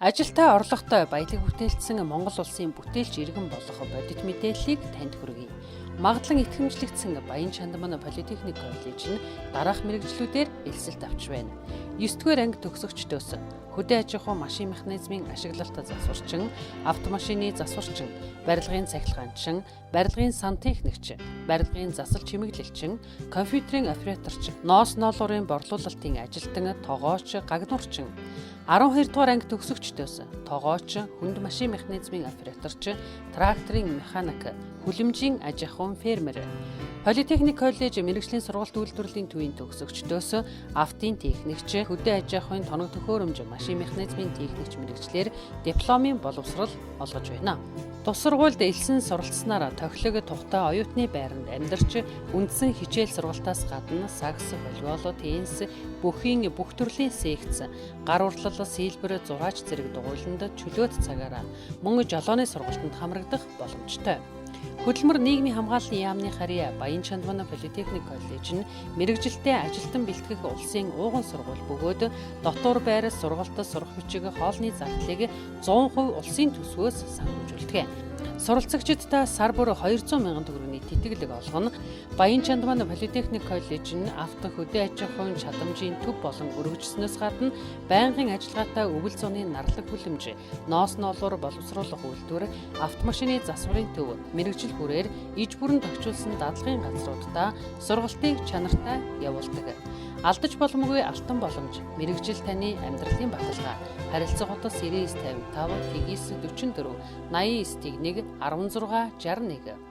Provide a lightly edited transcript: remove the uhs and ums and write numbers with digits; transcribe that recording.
Ажилтай, орлоготой, баялаг бүтээлцсэн Монгол улсын бүтээлч иргэн болох бодит мэдээллийг танд хүргэе. Магадлан итгэмжлэгдсэн Баян Чандман Политехник коллеж нь дараах мэргэжлүүдээр элсэлт авч байна. 9-р анги төгсөгчдөөс хөдөө аж ахуй машин механизмын ашиглалт засварчин, автомашины засварчин, барилгын цахилгаанчин, барилгын сантехникч, барилгын засал чимэглэлчин, компьютерийн операторч, ноос ноолуурын борлуулалтын ажилтан, тогооч, гагнуурчин. 12 дугаар анги төгсөгчдөөс тогооч, хүнд машин механизмын операторч, тракторын механик, хүлэмжийн аж ахуйн фермер. Политехник коллеж мэргэжлийн сургалт үйлдвэрлэлийн төвийн төгсөгчдөөс автын техникч, хөдөө аж ахуйн тоног төхөөрөмж, машин механизмын техникч мэргэжлээр дипломын боловсрол олгож байна. Тус сургуульд элсэн суралцсанаар тохилог тухтай оюутны байранд амьдарч үндсэн хичээл сургалтаас гадна сагс, волейбол, теннис, бүхийн бүх төрлийн секц, гар урлал, сэлбэр, зураач зэрэг дугуйланд чөлөөт цагаараа мөн жолооны сургалтанд хамрагдах боломжтой. Хөдөлмөр нийгмийн хамгааллын яамны харьяа Баян Чандвана Политехник коллеж нь мэргэжилтэй ажилтан бэлтгэх улсын ууган сургууль бөгөөд дотуур байр, сургалт, сурах бичиг, хоолны зардлыг 100% улсын төсвөөс санхүүжүүлдэг. Суралцагчиддаа сар бүр 200 мянган төгрөгийн тэтгэлэг олгоно. Баян Чандман Политехник коллеж нь авто хөдөө аж ахуйн чадамжийн төв болон өргөжснөөс гадна байнгын ажиллагаатай өвөл зуны нарлаг хүлэмж, ноос ноолуур боловсруулах үйлдвэр, автомашины засварын төв, мэргэжил бүрээр иж бүрэн тохижуулсан дадлагын газруудаа сургалтыг чанартай явуулдаг. Алдаж боломгүй алтан боломж, мэргэжил таны амьдралын баталгаа. Харилцах утас 99 55 9 44 89 1 16 61.